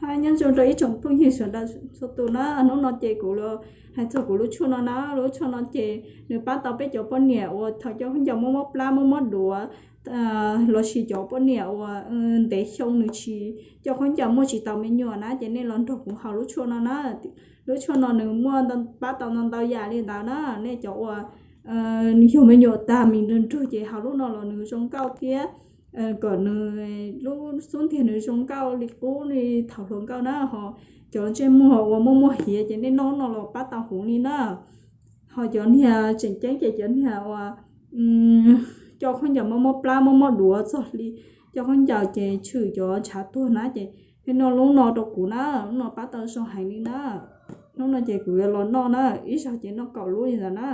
Nyob zoo rau ib tsoom phooj ywg sawv daws txhua tus na, hnub no ces kuv los hais txog kuv lub tshuaj no na. Lub tshuaj no ces nws pab tau peb cov poj niam uas thaum coj khaub ncaws mob mob plab mob mob duav, lossis cov poj niam uas ntev xyoo nws tsis coj khaub ncaws muaj tsis tau me nyuam na, ces nej los nrog kuv haus lub tshuaj no na. Lub tshuaj no nws muaj pab tau ntau ntau yam li ntawd na. Nej cov uas yug me nyuam tag mis nrug nrug ces haus lub no los nws zoo nkauj thiab kom nws lub xub ntiag nws zoo nkauj li qub li thaum hluas nkauj na. Ho cov ntsej muag uas muaj muaj hiav ces nej noj no los pab tau huv li na. Ho cov niag tseem ceeb ces cov niag uas coj khaub ncaws mob mob plab mob mob duav txog li coj khaub ncaws ces tshwm cov ntshav tuag na ces nej noj lub no rau kuv na, lub no pab tau zoo heev li na. Lub no ces kuv yuav los noj na, ib zaug ces noj kaum lub li ntawd na.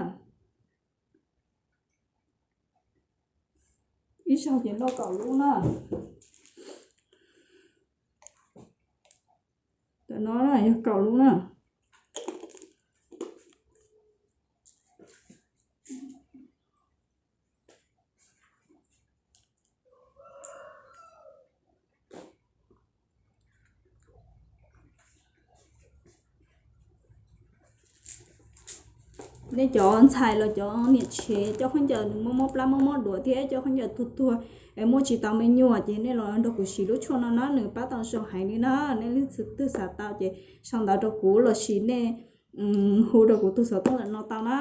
Ib zaug ces noj kaum lub na. Tam no yog kaum lub na. Nej cov ntxhais los cov niam tsev coj khaub ncaws nws mob mob plab mob mob duav thiab coj khaub ncaws tuag tuag es muaj tsis tau me nyuam ces nej los nrog kuv siv lub tshuaj no na, nws pab tau zoo heev li na. Nej leej twg xav tau ces sau ntawv rau kuv lossis nej hu rau kuv tus xov tooj ntawm no tau na.